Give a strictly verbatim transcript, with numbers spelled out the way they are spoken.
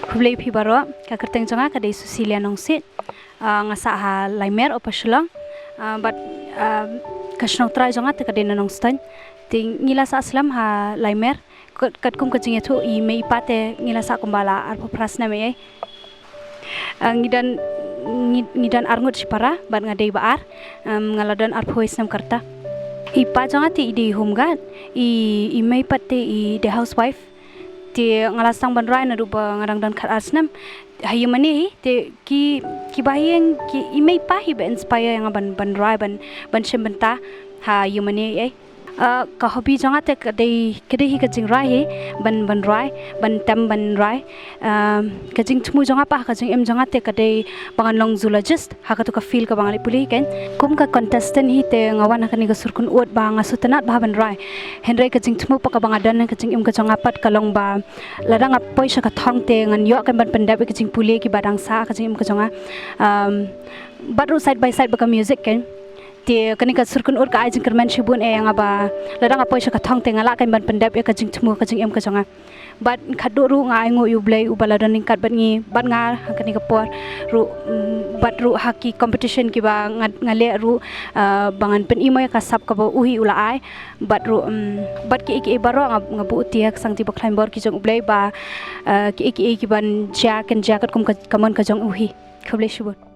Khublei phi baroh, ka kyrteng jong nga ka dei Susilia Nongsiej. Ah, nga sah ha Laimer, Upper Shillong. Ah, bad, ah, ka shnong trai jong nga te ka dei na Nongstoiñ. Te ngi la sah slem ha Laimer. Kat, katkum ka jingïathuh i mei i pa te ngi la sah kumba la arphew phra snem ei. Ah, ngi don, ngi, ngi don arngut shipara, bad nga dei ba ar, em, nga la don arphew snem ka rta. I pa jong nga te i dei home guard, i, i mei pat te i dei housewife. Te nga la sdang ban rwai naduh ba nga dang don khat ar snem. Ha ïing mane hi, te ki, ki ba ïing, ki i mei i pa hi ba inspire ïa nga ban, ban rwai, ban, ban shim bynta ha ïing mane ei. Ah, ka hobby jong nga te ka dei, ka dei hi ka jingrwai hi, ban, ban rwai, ban tem ban rwai. Ah, ka jingthmu jong nga pat ha ka jingim jong nga te ka dei ba ngan long zoologist, ha katu ka field kaba nga leh pule hi kein. Kum ka contestant hi te nga wan ha kane ka sur kynnoh ba nga sngewtynnat bha ban rwai. Hynrei ka jingthmu pat kaba nga don ha ka jingim ka jong nga pat ka long ba lada nga poi sha ka thong te ngan ïoh kein ban pyndep ïa ka jingpule kiba dang sah ha ka jingim ka jong nga. Um, bad ruh side by side bad ka music kein. Te kane ka sur kynnoh ka ai jingkyrmen shibun ei ïa nga ba lada nga poi sha ka thong te nga lah kein ban pyndep ïa ka jingthmu ka jingim ka jong nga. Bad khatduh ruh nga ainguh ïa U Blei uba la don ryngkat bad ngi, bad nga ha kane ka por ruh, mm, bad ruh ha ki competition kiba nga, nga leh ruh, ah, ba ngan pyni mo ïa ka sap kaba u hi u la ai. Bad ruh, mm, bad kiei kiei baroh nga, nga buh ïa ka sangti ba khlaiñ bor ki jong U Blei ba, ah, kiei kiei kiban jia kan jia katkum ka, ka mon ka jong u hi. Khublei shibun.